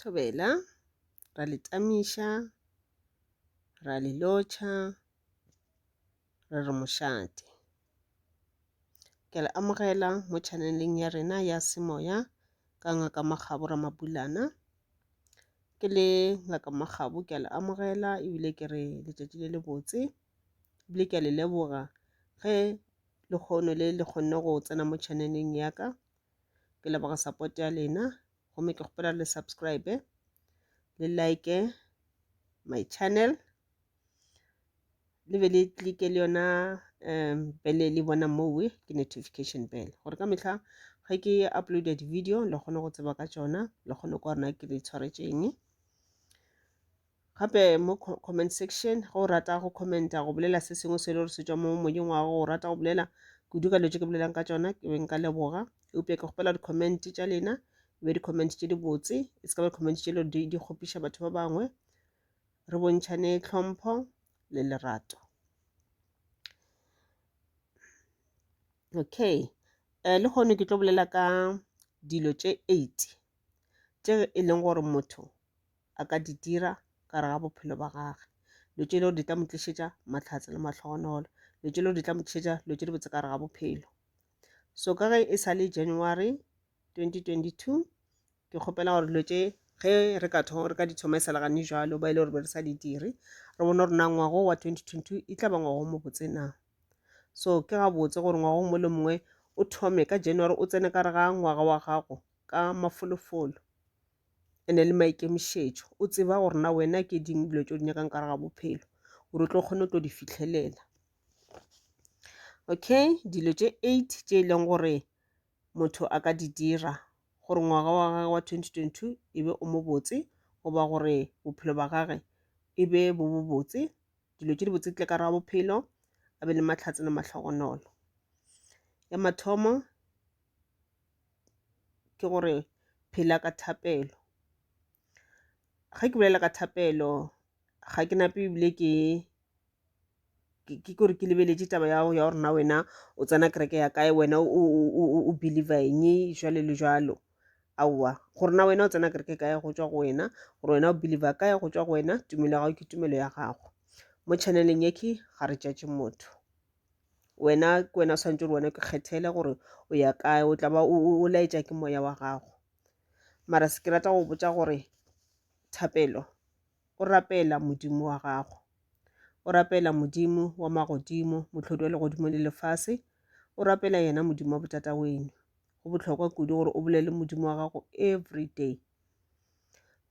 Thobela, ra le tamiša, ra le lotšha, re re mošate. Ke le amogela mo channeleng ya rena ya Semoya ka Ngaka Makgabo Ramapulana. Ke le Ngaka Makgabo ke a le amogela ebile ke re letšatši le lebotse ebile ke a le leboga ge lekgono le le kgonne go tsena mo channeleng ya ka. Ke leboga support ya lena gomme ke kgopela le subscribe le like my channel le be le click-e le yona um bele le bona mowe ke notification bell gore ka mehla ge ke uploada di-video le kgone go tseba ka tšona le kgone kwa rena ke le tshwaretšeng. Gape mo comment section ge o rata go commenta go bolela se sengwe se e le gore se tšwa mo moyeng wa gago o rata go bolela kudu ka dilo tše ke bolelang ka tšona ke be nka leboga eupša ke kgopela di-comment tša lena e be di-comment tše dibotse e se ka ba di-comment tše le gore di kgopiša batho ba bangwe re bontšhane tlhompho le lerato. Okay, um lehono ke tlo bolela ka dilo tše 8 tše e leng gore motho a ka di dira ka gare ga bophelo ba gage. Dilo tše e le gore di tla mo tlišetša mahlatse le mahlogonolo, dilo tše e le gore di tla mo tlišetša dilo tše dibotse ka gare ga bophelo. So ka ge e sa le January 2022, ke kgopela gore dilo tše ge re ka thoma re ka di thoma e sa le gane jalo ba e le gore be re sa di dire, re bone gore na ngwago wa 2022 e tla ba ngwago o mobotse na. So ke gabotse gore ngwago o mongwe le mongwe o thome ka January o tsene ka gare ga ngwaga wa gago ka mafolofolo. Ene le maikemišetšo, o tseba gore na wena ke ding dilo tše o di nyakang ka gare ga bophelo gore o tlo kgone go tlo di fihlelela. Okay, dilo tše 8 tše e leng gore motho a ka di dira gore ngwaga wa gagwe wa 2022 e be o mobotse goba gore bophelo ba gage e be bo bobotse, dilo tše dibotse di tle ka gare ga bophelo, a be le mahlatse le mahlogonolo. Ya mathomo ke gore phela ka thapelo. Ge ke bolela ka thapelo ga ke nape ebile ke ke gore ke lebeletše taba ya ya gore na wena o tsena kereke ya kae, wena o believer eng jwalo le jwalo. Aowa, gore na wena o tsena kereke kae go tšwa go wena, gore wena o believer kae go tšwa go wena, tumelo ya gago ke tumelo ya gago. Mo channeleng ye ke ga re judge motho. Wena ke wena o swanetše gore wena o ikgethele gore o ya kae, o tla ba o laetša ke moya wa gago. Mara se ke rata go botša gore thapelo o rapela Modimo wa gago, o rapela Modimo wa magodimo, mohlodi wa legodimo le lefase, o rapela yena Modimo wa botata weno. Go bohlokwa kudu gore o bolele Modimo wa gago every day.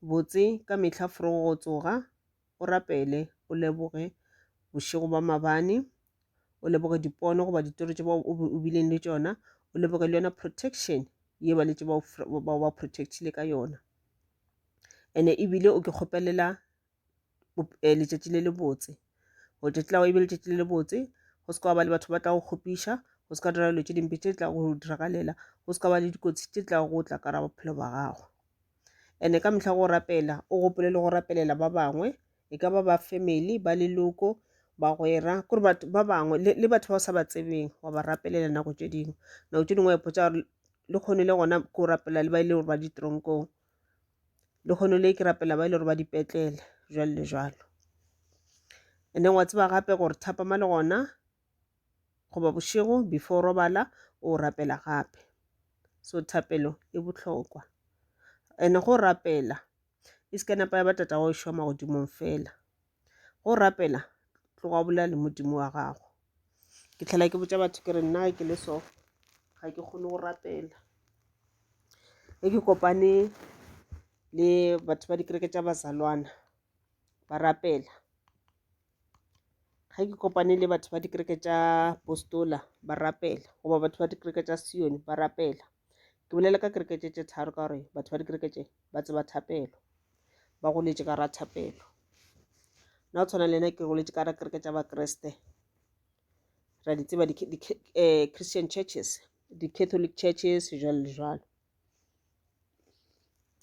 Botse ka mehla forogo go tsoga o rapele, o leboge bošego ba mabane, o leboge dipono goba ditoro tše o bileng le tšona, o leboge le yona protection ye ba letše ba ba protectile ka yona. Ene ebile o ke kgopelela eh, letšatši le lebotse, gore letšatši la gago e be letšatši le lebotse, go se ka ba le batho ba tla go kgopiša, go se ka dira dilo tše dimpe tše tla go diragalela, go se ka ba le dikotsi tše tla go tla ka ra bophelo ba gago. Ene ka mehla go rapela o gopole le go rapelela ba bangwe, e ka ba ba family, ba leloko, bagwera, kore batho ba bangwe le batho ba o sa ba tsebeng wa ba rapelela nako tše dingwe. Nako tše dingwe wa ipotša gore lehono le gona ko rapela le ba e le gore ba ditronkong, lehono le ke rapela ba e le gore ba dipetlele, jwalo le jwalo. And then wa tseba gape gore thapama le gona goba bošego before o robala o rapela gape. So thapelo e bohlokwa. And go rapela e se ka napa ya ba tata wa ešo wa magodimong fela. Go rapela tloga o bolela le Modimo wa gago. Ke tlhela ke botša batho ke re nna ge ke le so ga ke kgone go rapela. Ge ke kopane le batho ba dikereke tša bazalwana ba rapela. Ge ke kopane le batho ba dikereke tša postola ba rapela goba batho ba dikereke tša Sione ba rapela. Ke bolela ka kereke tše tše tharo ka gore batho ba dikereke tše ba tseba thapelo, ba goletše ka ra thapelo. Nna go tshwana le nna ke goletše ka ra kereke tša Bakriste, ra di tseba di-Christian churches, di-Catholic churches jwalo le jwalo.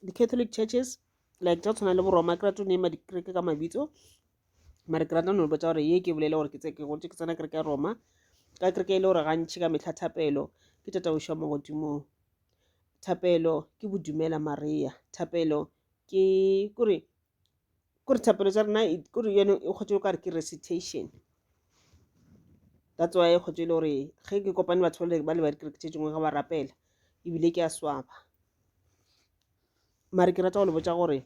Di-Catholic churches like tša go tshwana le bo Roma ke rata go name dikereke ka mabitso mare ke rata no botša gore ye ke bolele gore ke ke gotše ke tsena kereke ya Roma ka kereke e le gore gantši ka mehla thapelo ke tatagošo wa magodimong thapelo ke bodumela Maria thapelo. Ke kore kore thapelo tša rena kore yone e kgotse o ka re ke recitation. That's why e kgotse e le gore ge ke kopane batho ba le ba dikereke tše dingwe ge ba rapela ebile ke a swaba. Mare ke rata go le botša gore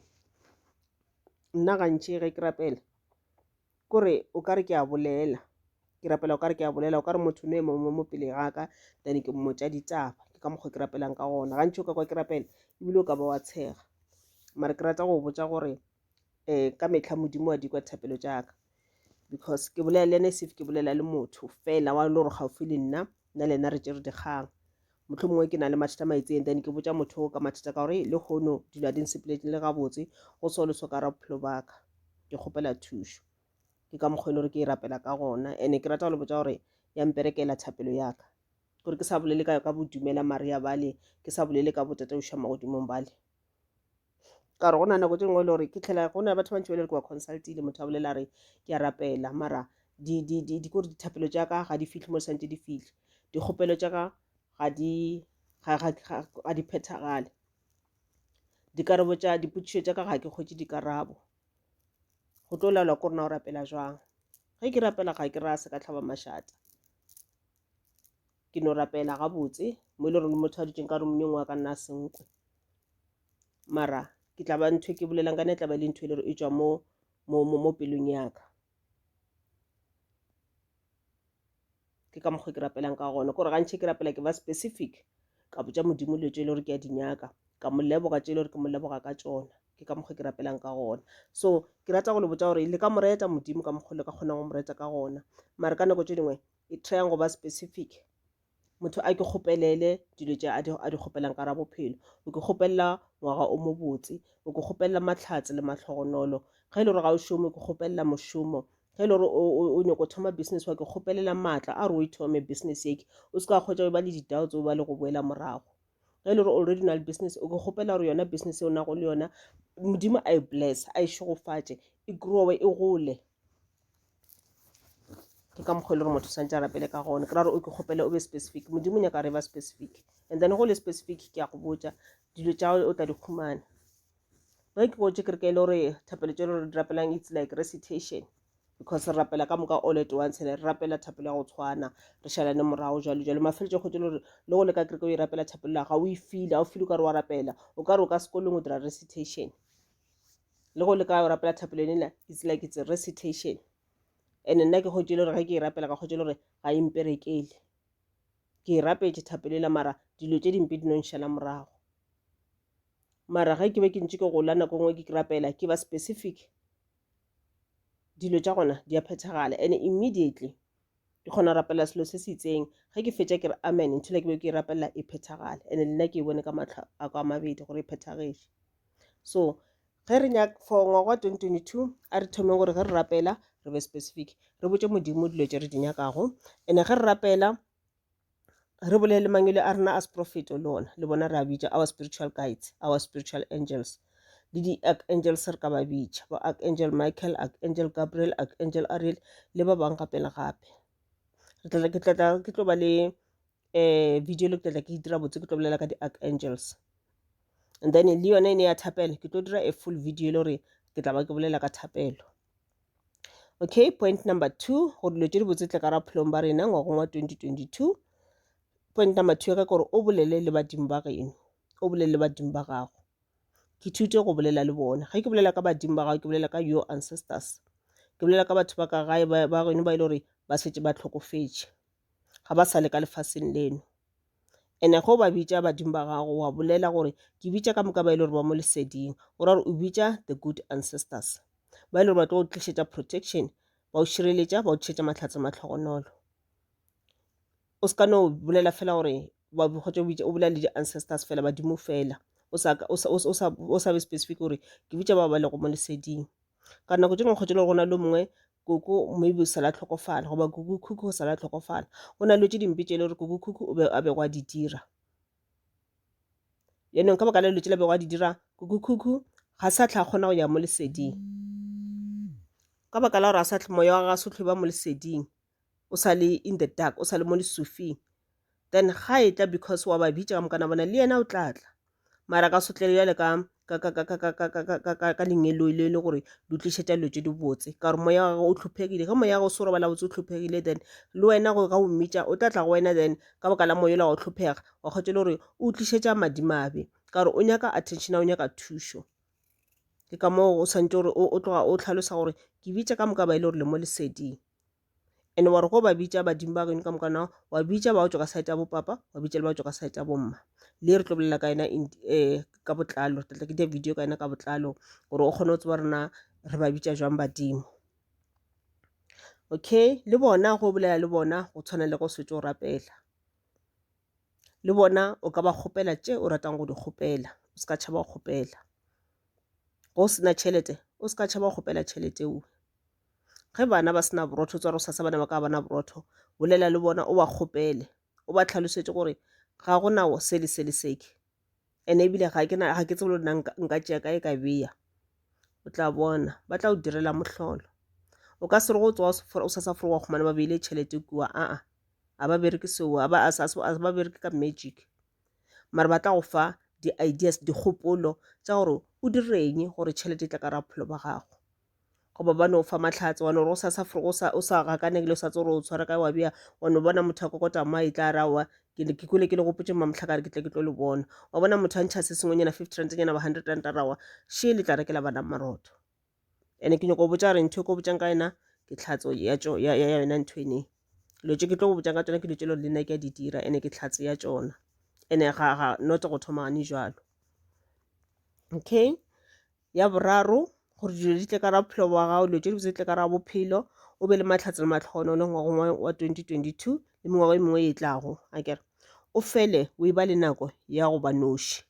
nna gantši ge ke rapela kore o ka re ke a bolela, ke rapela o ka re ke a bolela, o ka re motho no ema mo pele ga ka then ke mmotša ditaba. Ke ka mokgwa ke rapelang ka gona. Gantši o ka kwa ke rapela ebile o ka ba wa tshega. Mare ke rata go botša gore um ka mehla Modimo wa di kwa thapelo tša ka because ke bolela le yena as if ke bolela le motho fela wa le gore gaufi le nna, nna le yena re tšere dikgang. Mohlomongwe ke na le mathata a maitseng then ke botša motho o ka mathata ka gore lehono dilo ga di nsepelele gabotse, go so le so ka ra bophelo ba ka, ke kgopela thušo. Ke ka mokgwa e le gore ke e rapela ka gona and-e ke rata go le botša gore ya mperekela thapelo ya ka. Gore ke sa bolele ka ka bodumela Maria bale, ke sa bolele ka botatauša magodimong bale. Ka gore go na nako tše dingwe e le gore ke tlhela go na le batho ba bantši ba e le gore ke ba consult-ile motho a bolela a re ke a rapela mara di di di di kore dithapelo tša ka ga di fihle mo di santše di fihle. Dikgopelo tša ka ga di ga ga ga di phethagale. Dikarabo tša dipotšišo tša ka ga ke hwetše dikarabo. Go tlo laolwa ke gore na o rapela jwang. Ge ke rapela ga ke ra se ka hlaba mašata. Ke no rapela gabotse mo e le gore motho a dutšeng ka roomong e nngwe a ka nna a se nkwe. Mara ke tla ba ntho e ke bolelang ka yona e tla ba e le ntho e le gore e tšwa mo mo mo pelong ya ka. Ke ka mokgwa ke rapelang ka gona. Kore gantši ke rapela ke ba specific ka botša Modimo dilo tše e le gore ke a di nyaka, ka mo leboga tše e le gore ke mo leboga ka tšona. Ke ka mokgwa ke rapelang ka gona. So ke rata go le botša gore le ka mo reta Modimo ka mokgwa le ka kgonang go mo reta ka gona. Mara ka nako tše dingwe e tryang go ba specific. Motho a ke kgopelele dilo tše a di a di kgopelang ka ra bophelo. O ke kgopelela ngwaga o mobotse, o ke kgopelela mahlatse le mahlogonolo. Ge e le gore ga o šome, o ke kgopelela mošomo. Ge e le gore o nyako thoma business wa ke kgopelela maatla a gore o e thome business ye. O se ka kgwetša o ba le di-doubts o ba le go boela morago. Ge e le gore already o na le business, o ke kgopela gore yona business e o nago le yona Modimo a e bless, a e šegofatše, e grow-e, e gole. Ke ka mokgwa e le gore motho santse a rapele ka gona. Ke ra gore o ke kgopele o be specific. Modimo o nyaka re ba specific. And then go le specific ke a go botša dilo tša o tla di khumana. Ge ke botše ke re ke e le gore thapelo tše re di rapelang it's like recitation because re rapela ka moka all at once and re rapela thapelo ya go tshwana re šalane morago jwalo jwalo. Mafeletšo kgwetše le gore le go le ka kereke o e rapela thapelo la ga o e feel, ga o feel o ka re wa rapela, o ka re o ka sekolong o dira recitation. Le go le ka o rapela thapelo ena it's like it's a recitation. And nna ke kgwetše le gore ge ke e rapela ka kgwetše le gore ga e mperekele. Ke e rapetše thapelo ela mara dilo tše dimpe di no nšala morago. Mara ge ke be ke ntše ke gola nako nngwe ke rapela ke ba specific, dilo tša gona di a phethagala and immediately ke kgona go rapela selo se se itseng. Ge ke fetša ke re amen, ntho ela ke be ke e rapelela e phethagale and le nna ke e bone ka mahlo a ka a mabedi gore e phethagetše. So ge re nyaka for ngwaga wa 2022 a re thomeng gore ge re rapela re be specific, re botše Modimo dilo tše re di nyakago. And ge re rapela re bolele le mangwele a rena a seprofeto le ona, le bona re a bitša our spiritual guides, our spiritual angels. Le di-archangels re ka ba bitša, bo Archangel Michael, Archangel Gabriel, Archangel Ariel le ba bangwe gape le gape. Re tla ke tla ke tlo ba le video le ke tla ke dira botse ke tlo bolela ka di-archangels. And then le yone e ne ya thapelo ke tlo dira a full video e le gore ke tla ba ke bolela ka thapelo. Okay, point number 2 gore dilo tše di botse tle ka ra bophelong ba rena ngwageng wa 2022. Point number 2 ya ka ke gore o bolele le badimo ba geno, o bolele le badimo ba gago. Ke ithute go bolela le bona. Ge ke bolela ka badimo ba gago ke bolela ka your ancestors. Ke bolela ka batho ba ka gae ba geno ba e le gore ba šetše ba hlokofetše, ga ba sa le ka lefaseng leno. And-e ge o ba bitša badimo ba gago wa bolela gore ke bitša ka moka ba e le gore ba mo leseding, o ra gore o bitša the good ancestors ba e le gore ba tlo go tlišetša protection, ba o šireletša, ba o tlišetša mahlatse mahlogonolo. O se ka no bolela fela gore ba kgotsa o bolela le di-ancestors fela, badimo fela, o sa o sa o sa o sa be specific gore ke bitša bao ba lego mo leseding. Ka nako tše dingwe kgotsa le gore go na le mongwe koko maybe o sala tlhokofala goba koko khukhu o sala tlhokofala, go na le dilo tše dimpe tše e le gore koko khukhu o be a bego a di dira. Jaanong ka baka la dilo tše la bego a di dira koko khukhu ga sa tlha kgona go ya mo leseding, ka baka la gore a sa moya wa gagwe ga se hlwe ba mo leseding, o sa le in the dark, o sa le mo lesufing. Then ga e tla because wa ba bitša ka mokana bona le yena o tla tla, mara ka se tle bjale ka ka ka ka ka ka ka ka ka ka ka lengeloi le le gore di o tlišetša dilo tše dibotse ka gore moya wa gago o hlophegile. Ge moya wa gago o se o robala botse o hlophegile then le wena go ga o mmitša o tla tla go wena then ka baka la moya ola wa go hlophega wa kgwetša e le gore o tlišetša madimabe ka gore o nyaka attention o nyaka thušo. Ke ka moo o swanetše gore o tloga o hlalosa gore ke bitša ka moka ba e le gore le mo leseding. And wa re go ba bitša badimo ba geno ka moka na wa bitša ba go tšwa ka side ya bopapa wa bitša le ba go tšwa ka side ya bomma. Le re tlo bolela ka yena ka botlalo, re tla tla ke dira video ka yena ka botlalo gore o kgone go tseba gore na re ba bitša jwang badimo. Okay, le bona go bolela le bona go tshwana le go setse o rapela. Le bona o ka ba kgopela tše o ratang go di kgopela, o se ka tšhaba go kgopela. Ge o se na tšhelete, o se ka tšhaba go kgopela tšhelete eo. Ge bana ba se na borotho, tswa gosasa bana ba ka ba na borotho, bolela le bona o ba kgopele, o ba tlhalosetše gore ga go na se le se le seke. And ebile ga ke na ga ke tsebe le nna nka tšea kae ka beya. O tla bona ba tla o direla mohlolo. O ka se re go tsoga o sa sa foroga wa khumana ba beile tšhelete kua aa. A ba bereke seo, a ba a ba bereke ka magic. Mara ba tla go fa di-ideas, dikgopolo tša gore o direng gore tšhelete e tle ka gare ga bophelo ba gago. Goba ba no fa mahlatse wa no re o sa sa o sa o sa gakanegile o sa tsebe gore o tshwara kae wa bea wa no bona motho a kokota mo a etla a re aowa ke ke kwele ke le gopotše mamohla ka re ke tle ke tlo le bona. Wa bona motho a ntšha se sengwenyana 50 rand nyana ba 100 rand a re aowa še le tla rekela bana marotho. Ene ke nyako go botša gore ntho e ko botšang ka yona ke tlhatso ya ya ya yona ntho ene. Dilo tše ke tlo go botšang ka tšona ke dilo tše le nna ke a di dira ene ke tlhatse ya tšona. Ene ga ga not go thoma gane jwalo. Okay. Ya boraro gore dilo di tle ka ra bophelo bwa gago dilo tše dibotse di tle ka ra bophelo o be le mahlatse le mahlohonolo ngwageng wa 2022 le mengwaga e mengwe e tlago akere o fele o e ba le nako ya go ba noši.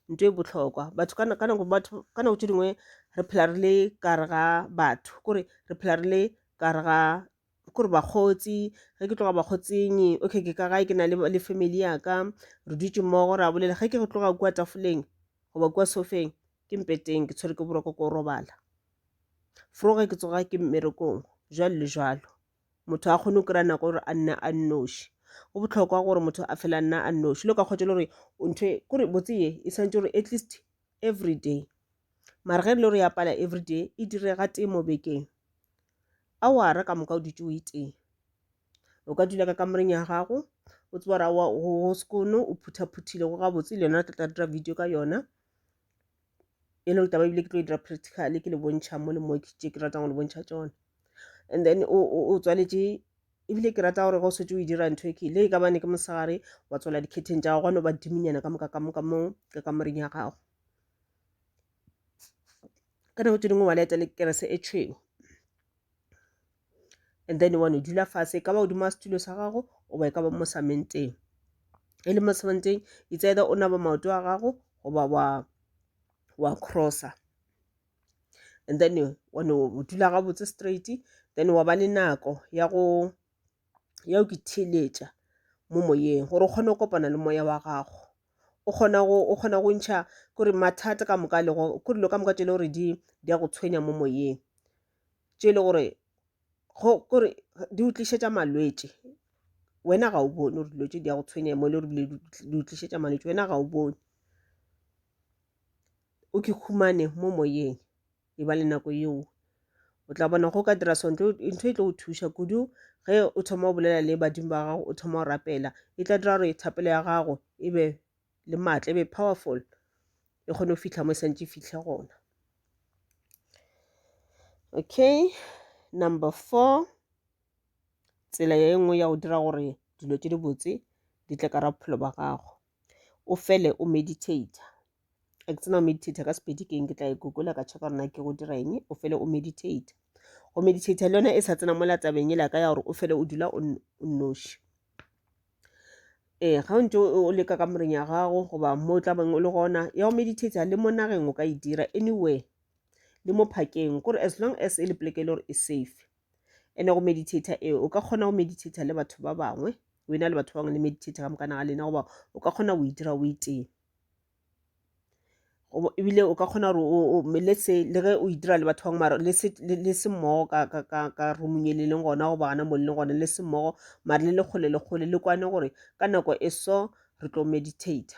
Ntho e bohlokwa batho ka nako batho ka nako tše dingwe re phela re le ka gare ga batho kore re phela re le ka gare ga kore bakgotsi ge ke tloga bakgotsing okay ke ka gae ke na le family ya ka re dutše mmogo ra bolela ge ke tloga kua tafoleng goba kua sofeng ke mpeteng ke tshwere ke boroko ko robala fro ge ke tsoga ke mmerekong jwalo le jwalo. Motho a kgone go kry-a nako gore a nne a nnoši. Go bohlokwa gore motho a fele a nna a nnoši. Le ka kgotsa le gore ntho e kore botse ye e swanetše gore at least every day. Mara ge e le gore ya pala every day e dire ga tee mo bekeng. Awara ka moka o dutše o e tee. O ka dula ka kamoreng ya gago o tseba gore aowa go sekono o phutha-phuthile go gabotse le yona re tla tla dira video ka yona. E le gore taba ebile ke tlo e dira practical ke le bontšha mo le mo tše ke ratang go le bontšha tšona. And then o tswaletše ebile ke rata gore ge o setse o e dira ntho e ke le e ka bane ke mosegare wa tswala di-curtain tša gago gwa no ba diminyana ka moka ka moka mo ka kamoreng ya gago. Ka nako tše dingwe wa lighta le kerese e tšhweu and then wa no dula fase e ka ba godimo ga setulo sa gago goba e ka ba mo samenteng. E le mo samenteng it's either o naba maoto a gago goba wa wa cross-a. And then wa no dula gabotse straight then wa ba le nako ya go ya go itheeletša mo moyeng gore o kgone go kopana le moya wa gago. O kgona go o kgona go ntšha kore mathata ka moka a lego kore dilo ka moka tše e le gore di di a go tshwenya mo moyeng. Tše e le gore go kore di o tlišetša malwetši wena ga o bone gore dilo tše di a go tshwenya mo e le gore ebile di o tlišetša malwetši wena ga o bone. O ke humane mo moyeng e ba le nako yeo o tla bona go ka dira so ntho e tlo go thuša kudu ge o thoma go bolela le badimo ba gago o thoma go rapela e tla dira gore thapelo ya gago e be le maatla e be powerful e kgone go fihla mo e santše e fihle gona. Okay, number 4 tsela ye nngwe ya go dira gore dilo tše dibotse di tle ka ra bophelo ba gago o fele o meditate. A ke tsena go meditate ka Sepedi ke eng ke tla e google ka checka gore na ke go dira eng o fele o meditate. Go meditate le yona e sa tsena mola tabeng e la ka ya gore o fele o dula o nnoši. Ee, ga o ntse o le ka kamoreng ya gago goba mo o tla beng o le gona ya go meditate le mo nageng o ka e dira anywhere le mo phakeng kore as long as e le poleke e le gore e safe. Ene go meditate eo o ka kgona go meditate le batho ba bangwe o ena le batho ba bangwe le meditate ka mokana ga lena goba o ka kgona go e dira o e tee. Ebile o ka kgona gore let's say le ge o e dira le batho ba bangwe mara le se mmogo ka roomong e le leng gona goba gona mo le leng gona le se mmogo mara le le kgole le kgole le kwane gore ka nako e so re tlo meditate.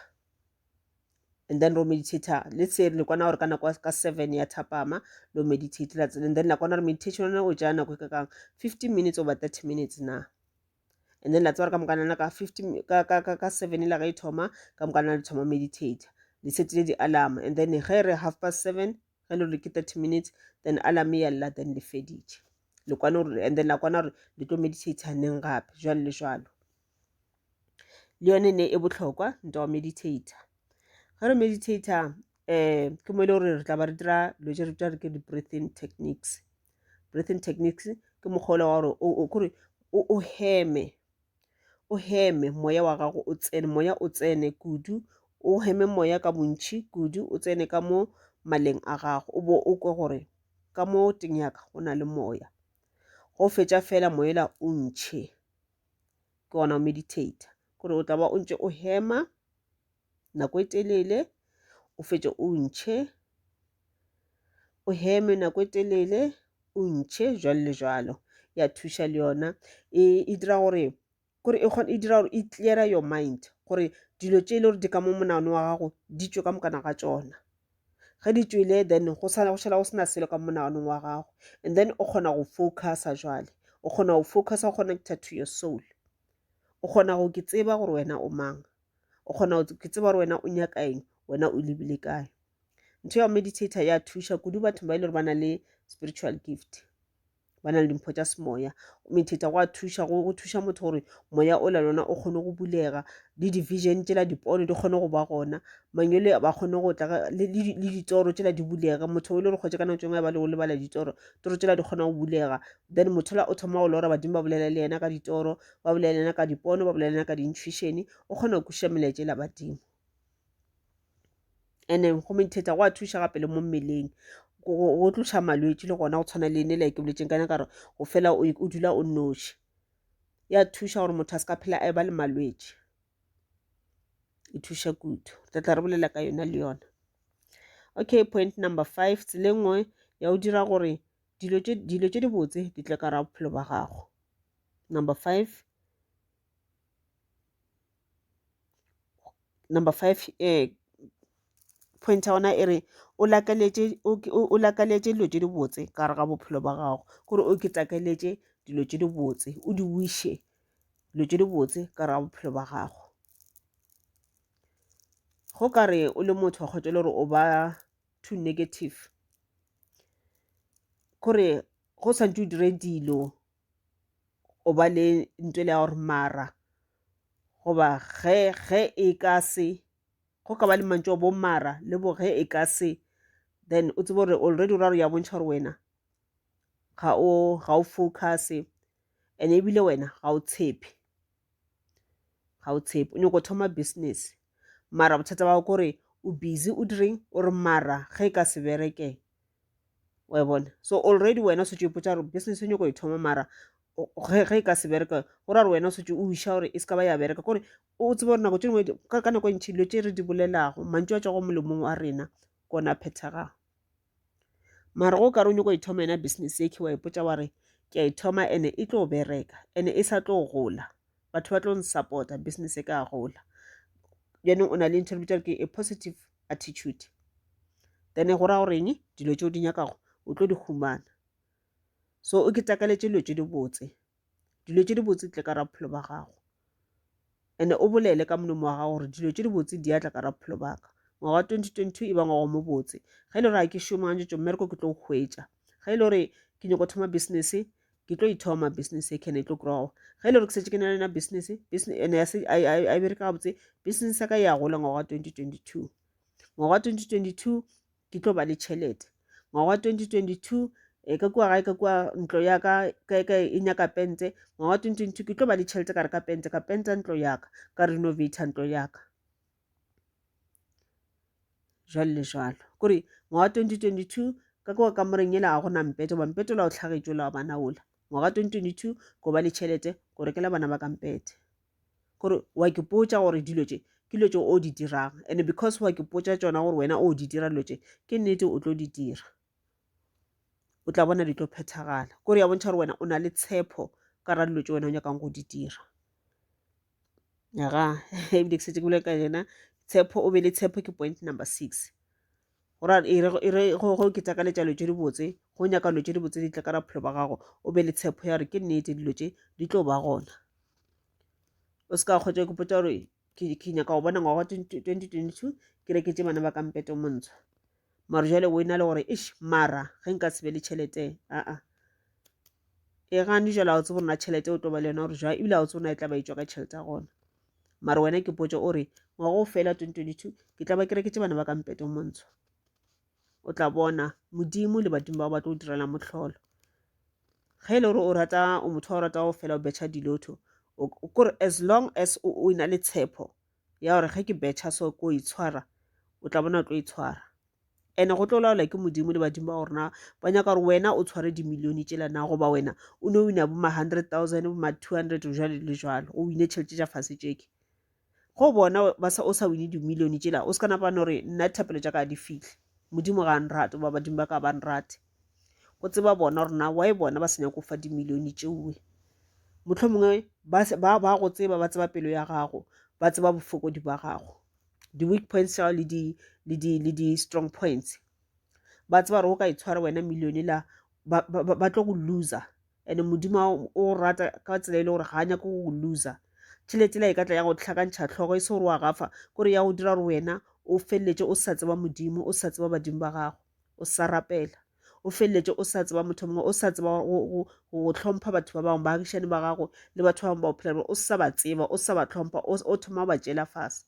And then ro meditator, let's say le kwana gore ka nako ka 7 ya thapama lo meditate la, and then la kwana gore meditation yona o tšea nako e ka kang 15 minutes over 30 minutes na. And then la tseba gore ka moka ka 50 ka ka ka ka 7 la ge e thoma, ka moka le thoma meditate, le setile di-alarm, and then ge re half past 7 ge le re ke 30 minutes, then alarm ya lla, then le feditše le kwane gore, and then la kwana gore le tlo meditate neng gape, jwalo le jwalo. Le yone ne e bohlokwa ntwa wa meditate. Ge re meditate ke mo e le gore re tla ba re dira dilo tše re bitša re ke di-breathing techniques. Breathing techniques ke mokgwa ola wa gore kore o heme, o heme moya wa gago o tsene, moya o tsene kudu, o heme moya ka bontši kudu, o tsene ka mo maleng a gago, o bo o kwe gore ka mo teng ya ka go na le moya. Go fetša fela moya la o ntšhe, ke gona o meditate, gore o tla ba o ntše o hema nako e telele, o fetše o ntšhe, o heme nako e telele, o ntšhe, jwalo le jwalo. Ya thuša le yona, e dira gore, kore e kgone, e dira gore e clear your mind, gore dilo tše e le gore di ka mo monagano wa gago di tšwe ka mokana ga tšona. Ge di tšwele, then go sala go šala go sena selo ka monaganong wa gago, and then o kgona go focusa jwale, o kgona go focusa, go connecta to your soul, o kgona go ke tseba gore wena o mang, o kgona go ke tseba gore wena o nyaka eng, wena o lebile kae. Ntho ya meditate ya thuša kudu batho ba e le gore ba na le spiritual gift, ba na le dimpho tša semoya. Meditate go a thuša, go thuša motho gore moya o la lona o kgone go bulega, le di-vision tšela dipono di kgone go ba gona, mangwele ba kgone go tla le ditoro tšela di bulege. Motho o le gore kgotse ka nako tše nngwe ba le go lebala ditoro, toro tšela di kgona go bulega, then motho la o thoma go lora, badimo ba bolela le yena ka ditoro, ba bolela le yena ka dipono, ba bolela le yena ka di-intuition, o kgona go kwešiša melaetša ela badimo. And-e go meditate go a thuša gape le mo mmeleng, go tloša malwetši le gona, go tshwana le nela ke boletseng ka yona ka gore go fela o dula o nnoši. Ya thuša gore motho a se ka phela a e ba le malwetši, e thuša kudu. Re tla re bolela ka yona le yona. Okay, point number 5, tsela e nngwe ya go dira gore dilo tše dibotse di tle ka gare ga bophelo ba gago. Number 5, number 5 point ya gona e re o lakaletše, o lakaletše dilo tše dibotse ka gare ga bophelo ba gago, kore o ke takaletše dilo tše dibotse, o di wiše dilo tše dibotse ka gare ga bophelo ba gago. Go ka re o le motho wa kgotsa le gore o ba too negative, kore go santse o dire dilo o ba le ntho le ya gore mara, goba ge e ka se, go ka ba le mantšu a bo mara le bo ge e ka se, then o tsebe gore already o ra gore ya bontšha gore wena ga o focus, and ebile wena ga o tshepe, ga o tshepe. O nyako thoma business, mara bothata ba gago ke gore o busy o direng, o re mara ge e ka se bereke, wa e bona. So already wena o setse o ipotsa gore business o nyako e thoma, mara ge e ka se bereke, go ra gore wena o setse o iša gore e se ka ba ya bereka. Kore o tsebe gore nako tše dingwe ka nako e ntši dilo tše re di bolelago, mantšu a tšwago molomong wa rena ke ona a phethegago. Mara go ka re o nyako e thoma yona business e ke wa ipotša wa re ke a e thoma ene e tlo bereka, ene e sa tlo gola, batho ba tlo nsupporta, business e ka gola. Jaanong o na le ntho e re bitsa ke a positive attitude, then go ra goreng dilo tše o di nyakago o tlo di humana. So o ke takaletše dilo tše dibotse, dilo tše dibotse di tle ka gare ga bophelo ba gago, and o bolele ka molomo wa gago gore dilo tše dibotse di atla ka gare ga bophelo ba ka. Ngwaga wa 2022 e ba ngwaga o mobotse. Ge e le gore ga ke šome ga ntšo mmereko ke tlo hwetša, ge e le gore ke nyako thoma business, ke tlo ithoma business e kene e tlo grow. Ge e le gore ke setse ke na le yona business, business ene ya se a bereka gabotse, business ya ka ya gola ngwaga wa 2022. Ngwaga wa 2022 ke tlo ba le tšhelete. Ngwaga wa 2022 ka kua gae, ka kua ntlo ya ka, kae kae e nyaka pente. Ngwaga wa 2022 ke tlo ba le tšhelete ka reka pente, ka penta ntlo ya ka, ka renovate ntlo ya ka, jwalo le jwalo. Kore ngwaga wa 2022 ka kua kamoreng yela ga gona mpete, goba mpete ola o hlagetše ola wa bana ola. Ngwaga wa 2022 ko ba le tšhelete ko rekela bana ba ka mpete. Kore wa ke potša gore dilo tše ke dilo tše o di dirang, and because wa ke potša tšona gore wena o di dira dilo tše, ke nnete o tlo di dira, o tla bona di tlo phethagala. Kore ya bontšha gore wena o na le tshepo ka ra dilo tše wena o nyakang go di dira. Aga ebile ke setse ke bolela ka yena. Tshepo, o be le tshepo ke point number 6. Go ra e re, e re go, go ke takaletša dilo tše dibotse, go nyaka dilo tše dibotse di tle ka bophelo ba gago, o be le tshepo ya gore ke nnete dilo tše di tlo ba gona. O se ka kgotsa ke potsa gore ke, ke nyaka go bona ngwaga wa 2022 ke reketše bana ba ka mpete o montsho. Mara jwale o ena le gore eish, mara ge nka se be le tšhelete, aa. E gane jwale ga o tsebe gore na tšhelete o tlo ba le yona gore jwang, ebile ga o tsebe gore na e tla ba e tšwa ka tšhelete ya gona. Mara wena ke potso o re ngwaga o fela 2022 ke tla ba ke reketše bana ba ka mpete o montsho. O tla bona Modimo le badimo bao ba tlo o direla mohlolo. Ge e le gore o rata, o motho wa go rata go fela o betšha dilotho, o kore as long as o na le tshepo ya gore ge ke betšha so ko itshwara, o tla bona o tlo itshwara. Ene go tlo laola ke Modimo le badimo ba gore na ba nyaka gore wena o tshware dimilione tšela na, goba wena o no wina bo ma 100,000, bo ma 200, jwalo le jwalo, o wine tšhelete tša fase tšeke. Go bona ba sa, o sa wine dimilione tšela, o se ka napa no re nna dithapelo tša ka di fihle, Modimo ga a nrate goba badimo ba ka ba nrate. Go tseba bona gore na why bona ba sa nyake go fa dimilione tšeoe. Mohlomongwe ba, ba go tseba, ba tseba pelo ya gago, ba tseba bofokodi ba gago, di-weak points tša gago le di, le di, le di-strong points. Ba tseba gore o ka itshwara wena milione la, ba, ba, ba tlo go loser. And Modimo o rata ka tsela e le gore ga a nyake go go loser. Tšhelete la e ka tla ya go hlakantšha hlogo, e se gore wa gafa, kore ya go dira gore wena o feleletše o sa tseba Modimo, o sa tseba badimo ba gago, o sa rapela, o feleletše o sa tseba motho mongwe, o sa tseba go hlompha batho ba bangwe, baagišani ba gago le batho ba bangwe ba o phela le bona, o sa ba tseba, o sa ba hlompha, o thoma go ba tšeela fase.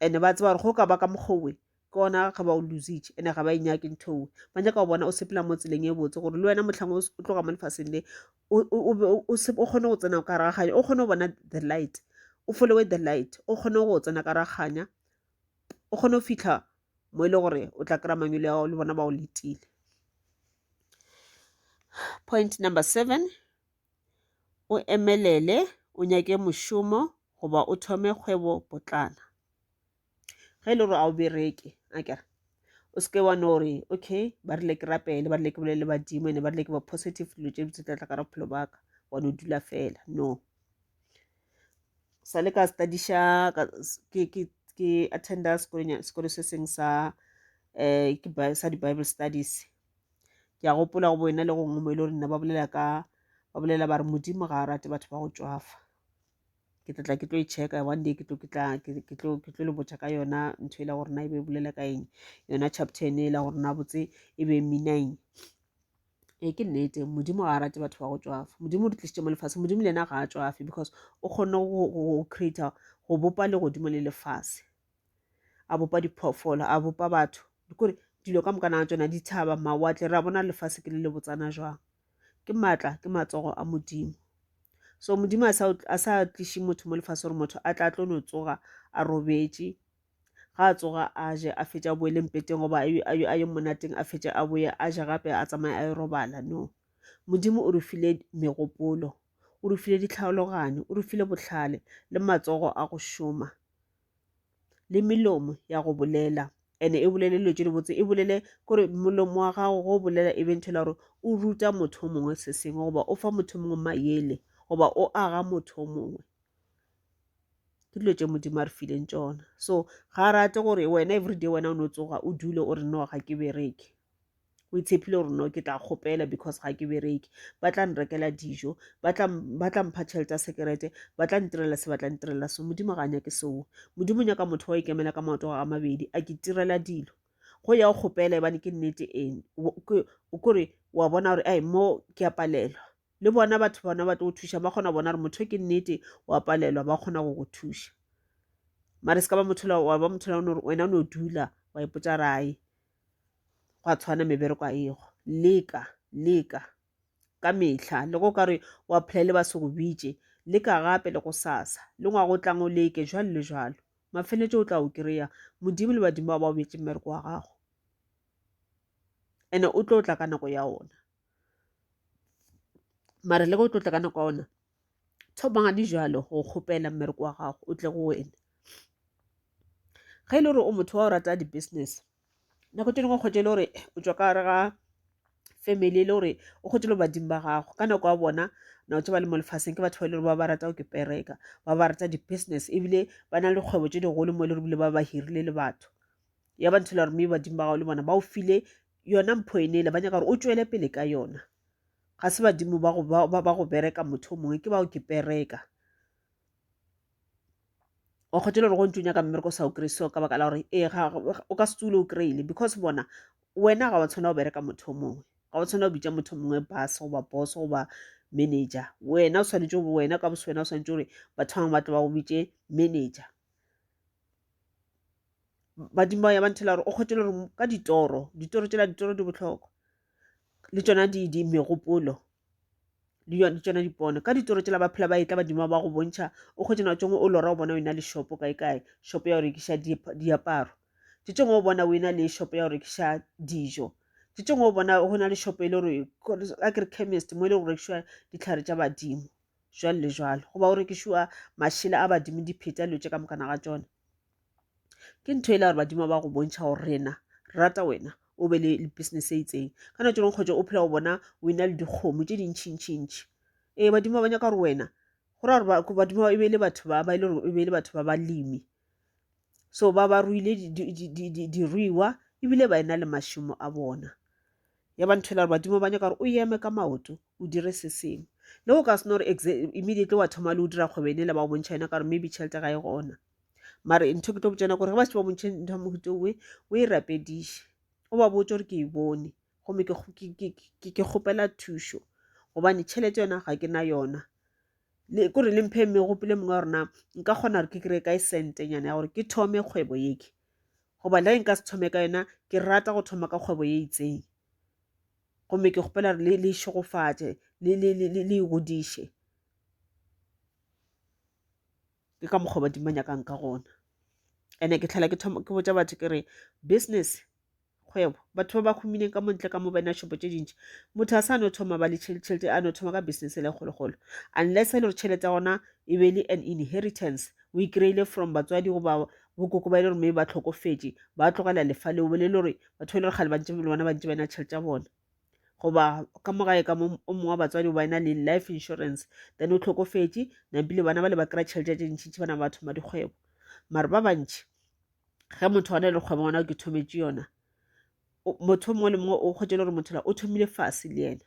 And ba tseba gore go ka ba ka mokgwa owe, ke gona ga ba o lositše, and ga ba e nyake ntho owe. Ba nyaka go bona o sepela mo tseleng e botse, gore le wena mohlang o tloga mo lefaseng le, o kgone go tsena ka gare ga kganya, o kgone go bona the light, o followe the light, o kgone go tsena ka gare ga kganya, o kgone go fihla mo e le gore o tla kry-a mangwele ao le bona ba o letile. Point number 7, o emelele, o nyake mošomo goba o thome kgwebo potlana. Ge e le gore ga o bereke, akere o seke wa no re okay, ba rile ke rapele, ba rile ke bolele le badimo, ene ba rile ke ba positive, dilo tše di tla tla ka bophelo ba ka, wa no dula fela. No, sa le ka studiša, ke attenda sekolo se seng sa ke sa di-Bible studies. Ke a gopola go boena le gongwe mo e le gore nna ba bolela ka, ba bolela ba re Modimo ga a rate batho ba go tšwafa. Ke tla tla ke tlo e checka one day, ke tlo, ke tla, ke, ke tlo, ke tlo le botša ka yona ntho e la gore na e be e bolela ka eng, yona chapter ene e la gore na botse e be mina eng. Ee, ke nnete, Modimo ga a rate batho ba go tšwafa. Modimo o re tlišitše mo lefaseng, Modimo le yena ga a tšwafe, because o kgonne go create-a, go bopa legodimo le lefase, a bopa diphoofolo, a bopa batho, kore dilo ka moka na tšona, dithaba, mawatle, ra bona lefase ke le le botsana jwang. Ke maatla, ke matsogo a Modimo. So Modimo a sa tliše motho mo lefase gore motho a tla tlo no tsoga a robetše, ga a tsoga a je, a fetše a boele mpeteng, goba a ye monateng, a fetše a boye a je gape, a tsamaye a ye robala. No, Modimo o re file megopolo, o re file ditlhaologanyo, o re file bohlale le matsogo a go šoma le melomo ya go bolela. Ene e bolele dilo tše dibotse, e bolele kore molomo wa gago go bolela e be ntho e la gore o ruta motho o mongwe se sengwe, goba o fa motho o mongwe maele, goba o aga motho o mongwe. Ke dilo tše Modimo a re fileng tšona. So ga a rate gore wena everyday wena o no tsoga o dule o re no ga ke bereke, o itshepile gore no ke tla kgopela because ga ke bereke, ba tla nrekela dijo, ba tla mpha tšhelete ya sekerete, ba tla ntirela se, ba tla ntirela so. Modimo ga a nyake seo. Modimo o nyaka motho wa ikemela ka maoto a mabedi, a ke tirela dilo. Go ya o kgopela ebane ke nnete eng, o kore wa bona gore ai mo ke a palelwa. Le bona batho bona ba tlo go thuša, ba kgona go bona gore motho ke nnete wa palelwa, ba kgona go go thuša. Mare se ka ba motho wa ba motho la wena o no dula wa ipotša rae, gwa tshwana mebereko a ego. Leka, leka ka mehla, le go ka re wa apply le ba se go bitše, leka gape le go sasa, le ngwaga o tlang o leke, jwalo le jwalo. Mafeletšo o tla o kry-a, Modimo le badimo ba ba o beetše mmereko wa gago, ene o tlo tla ka nako ya ona. Mara le ge o tlo tla ka nako ya ona, thomang di jalo go kgopela mmereko wa gago o tle go wena. Ge e le gore o motho wa go rata di-business, nako tše dingwe o kgwetše e le gore o tšwa ka gare ga Family e le gore o kgotse le badimo ba gago ka nako ya bona nako tse ba le mo lefaseng ke batho ba e le gore ba ba rata go ke pereka, ba ba rata di-business ebile ba na le dikgwebo tše digolo mo e le gore ebile ba ba hirile le batho. Ya ba ntho e le gore mme badimo ba gago le bona ba o file yona mpho ene ele ba nyaka gore o tšwele pele ka yona. Ga se badimo ba go bereka motho o mongwe ke ba go ke pereka. Wa kgotsa le gore go ntse o nyaka mmereko o sa o kry-e so ka baka la gore ee o ka se tsule o kry-ile because bona wena ga wa tshwanela go bereka motho o mongwe ga wa tshwanela go bitša motho o mongwe boss goba boss goba manager wena o swanetše gore wena ka bose wena o swanetše gore batho ba bangwe ba tle ba go bitše manager badimo ba ya ba nthela gore o kgotse le gore ka ditoro ditoro tšela ditoro di bohlokwa le tšona di megopolo le yone tšona dipono ka ditoro tšela ba phela ba etla badimo ba go bontšha o kgwetše nako tšengwe o lora o bona o ena le shopo kae kae shopo ya go rekiša diaparo tše tšengwe o bona o ena le shopo ya go rekiša dijo tše tšengwe o bona go na le shopo e le gore a ke re chemist mo e le go rekišwa ditlhare tša badimo jwalo le jwalo goba go rekišiwa mašela a badimo dipheta dilo tše ka mokana ga tšona Ke ntho e le gore badimo ba go bontšha gore rena re rata wena o be le business e itseng ka nako tše dingwe kgotsa o phela o bona o ena le dikgomo tše dintšhintšhintšhi ee badimo ba nyaka gore wena go raya gore badimo ba e be e le batho ba ba e le gore e be e le batho ba balemi so ba ba ruile diruiwa ebile ba ena le mašemo a bona ya ba ntho e le gore badimo ba nyaka gore o eme ka maoto o dire se sengwe le go ka se no gore immediately wa thoma le o dira kgwebo ene le ba go bontšha yona ka gore maybe tšhelete ga e gona mare ntho ke tlo botšana gore ge ba se ba bontšhe ntho ya mohuta owe o e rapediše o ba botse gore ke e bone gomme ke kgopela thušo gobane tšhelete yona ga ke na yona le kore le mphe megopolo e mongwe ya rona nka kgona gore ke kry-e kae sentenyana ya gore ke thome kgwebo yeke goba le ge nka se thome ka yona ke rata go thoma ka kgwebo ye itseng gomme ke kgopela gore le šegofatše le e godiše. Ke ka mokgwa badimo ba nyakang ka gona. And-e ke tlhola ke thoma ke botša batho ke re business kgwebo batho ba ba humileng ka mo ntle ka mo ba ena shopo tše dintši motho a sa no thoma ba le tšhelete a no thoma ka business e le kgolokgolo unless e le gore tšhelete ya gona e be le an inheritance o e kry-ile from batswadi goba bokoko ba e le gore maybe ba tlhokofetše ba tlogela lefa leo be le gore batho ba e le gore kgale ba ntše le bona ba ntše ba ena tšhelete ya bona goba ka mo gae ka mo o mongwe wa batswadi ba ena le life insurance then o tlhokofetše napile bana ba le ba kry-a tšhelete tše ntšintši bana ba thoma dikgwebo mare ba bantši ge motho a na le kgwebo ngwana ke thometše yona motho o mongwe le mongwe o kgwetše le gore motho la o thomile fase le yena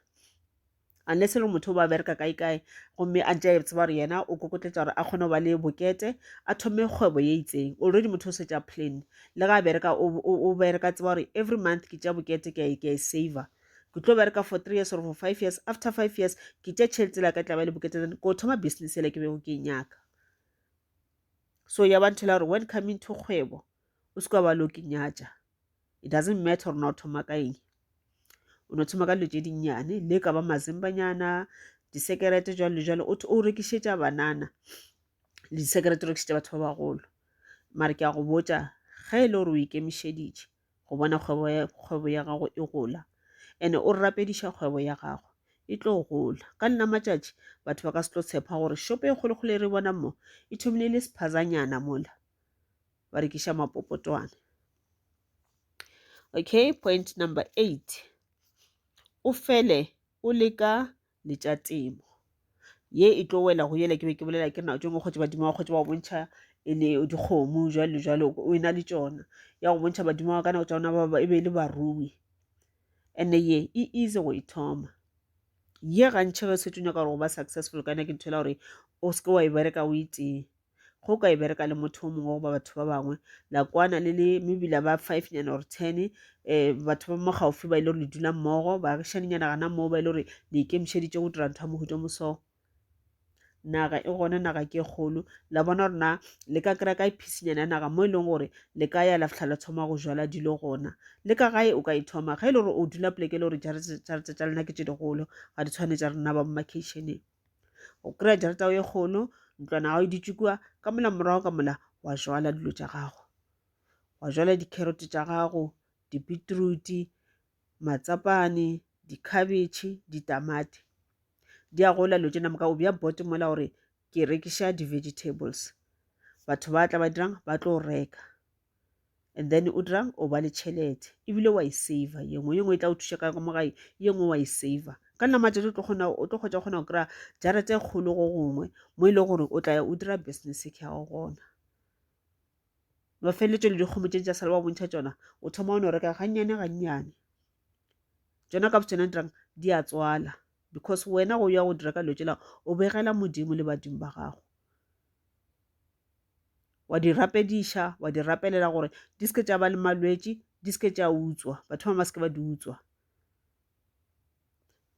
unless e le motho o ba bereka kae kae gomme a ntse a tseba gore yena o kokotletša gore a kgone go ba le bokete a thome kgwebo ye itseng already motho o setse a plan le ga a bereka o bereka tseba gore every month ke tša bokete ke a e saver ke tlo bereka for 3 years or for 5 years after 5 years ke tša tšhelete la ka tla ba le bokete then ko thoma business ele ke bego ke e nyaka so ya ba ntho la gore when coming to kgwebo o se ka ba lo ke nyatša it doesn't matter gore na o thoma ka eng o no thoma ka dilo tše dinnyane le ka ba mazimbanyana disekerete jalo le jalo o rekišetša banana le disekerete o rekišetša batho ba bagolo mare ke a go botša ge e le gore o ikemišeditše go bona kgwebo ya gago e gola ene o rapediša kgwebo ya gago e tlo gola ka nna matšatši batho ba ka se tlo tshepa gore shopo e kgolokgolo e re bonang mo e thomile e le sephazanyana mola ba rekiša mapopotwana okay point number 8 o fele o leka le tša temo ye e tlo wela go yela ke be ke bolela ke nako tše nngwe kgotse badimo ba kgotse ba go bontšha e le dikgomo jwalo le jwalo o e na le tšona ya go bontšha badimo ba ka nako tša bona ba e be e le barui and-e ye e easy go e thoma ye gantšhi ge o setse o nyaka gore go ba successful ka yona ke ntho e la gore o seke wa e bereka o e tee Ge o ka e bereka le motho o mongwe goba batho ba bangwe, la kwana le le mebila ba five nyana or ten, batho ba mo gaufi ba e le gore le dula mmogo, baagišaninyana gana moo ba e le gore le ikemišeditše go dira ntho ya mohuta o mo so. Naga e gona, naga ke e kgolo. La bona gore na le ka kry-a kae piece-nyana ya naga mo e leng gore le ka ya la fihla la thoma go jala dilo gona. Le ka gae o ka e thoma ge e le gore o dula poleke e le gore jarata tša lena ke tše digolo, ga di tshwane tša rena ba mo makheišeneng. O kry-a jarata ye kgolo, ntlwana ya gago e dutše kua, ka mola morago ka mola wa jwala dilo tša gago. Wa jwala di-carrot tša gago, di-beetroot, matsapane, dikhabetšhe, ditamati. Di a gola dilo tše moka, o bea board mola gore ke rekiša di-vegetables. Batho ba tla ba dirang? Ba tlo reka. And then o dirang? O ba le tšhelete ebile wa e saver. Ye nngwe, ye nngwe e tla o thuša ka mo gae, ye nngwe wa e saver. Ka nna matšatši o tlo kgona, o tlo kgotsa kgona go kry-a jarete e kgolo go gongwe mo e leng gore o tla ya o dira business ya gago gona. Mafeletšo le dikgomo tše tša sala ba bontšha tšona, o thoma o no reka gannyane gannyane. Tšona ka botsona dirang di a tswala because wena go ya go dira ka dilo tšela o begela Modimo le badimo ba gago. Wa di rapediša, wa di rapelela gore di se ke tša ba le malwetši, di se ke tša utswa, batho ba ba se ke ba di utswa.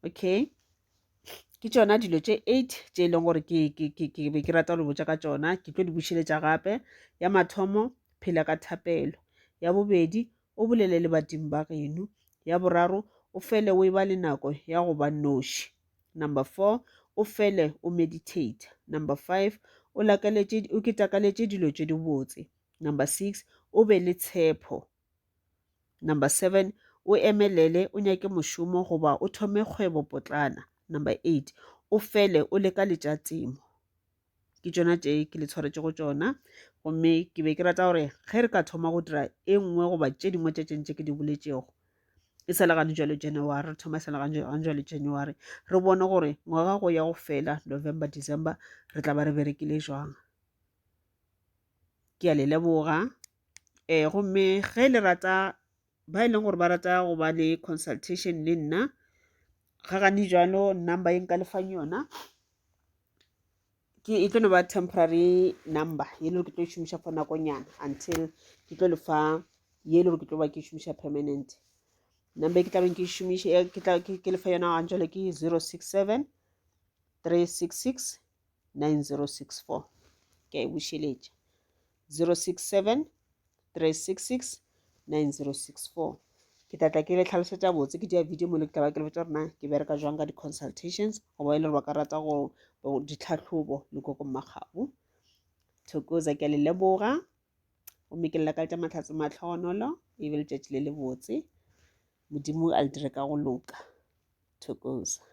Okay, ke tšona dilo tše 8 tše e leng gore ke ke ke ke be ke rata go le botša ka tšona. Ke tlo di bušeletša gape. Ya mathomo, phela ka thapelo. Ya bobedi, o bolele le badimo ba geno. Ya boraro, o fele o e ba le nako ya go ba noši. Number 4, o fele o meditate. Number 5, o lakaletše o ketakaletše dilo tše dibotse. Number 6, o be le tshepo. Number 7, o emelele o nyake mošomo goba o thome kgwebo potlana. Number 8, o fele o leka le tša temo. Ke tšona tše ke le tshwaretšego tšona, gomme ke be ke rata gore ge re ka thoma go dira e nngwe goba tše dingwe tša tše ke di boletšego e sa le gane jalo January, re thoma e sa le gane jalo January, re bone gore ngwaga go ya go fela November, December re tla ba re berekile jwang. Ke a le leboga. Um gomme ge le rata, ba e leng gore ba rata go ba le consultation le nna, ga gane jalo number ye nka le fang yona ke e tlo no ba temporary number ye le gore ke tlo e šomiša for nakonyana until ke tlo le fa ye le gore ke tlo ba ke šomiša permanent. Number e ke tlabeng ke šomiša, e ke tla ke le fa yona gane jalo ke 067 366 9064. Ke a e bušeletša, 067 366 9064. Ke tla tla ke le tlhalosetša botse, ke dia video mo le ke tla ba ke le botša gore na ke bereka jwang ka di-consultations, goba e le gore ba ka rata go ditlhahlobo le koko Mmakgabo. Thokoza, ke a le leboga gomme ke le lakaletša mahlatse mahlogonolo, e be letšatši le lebotse. Modimo a le dire ka go loka. Thokoza.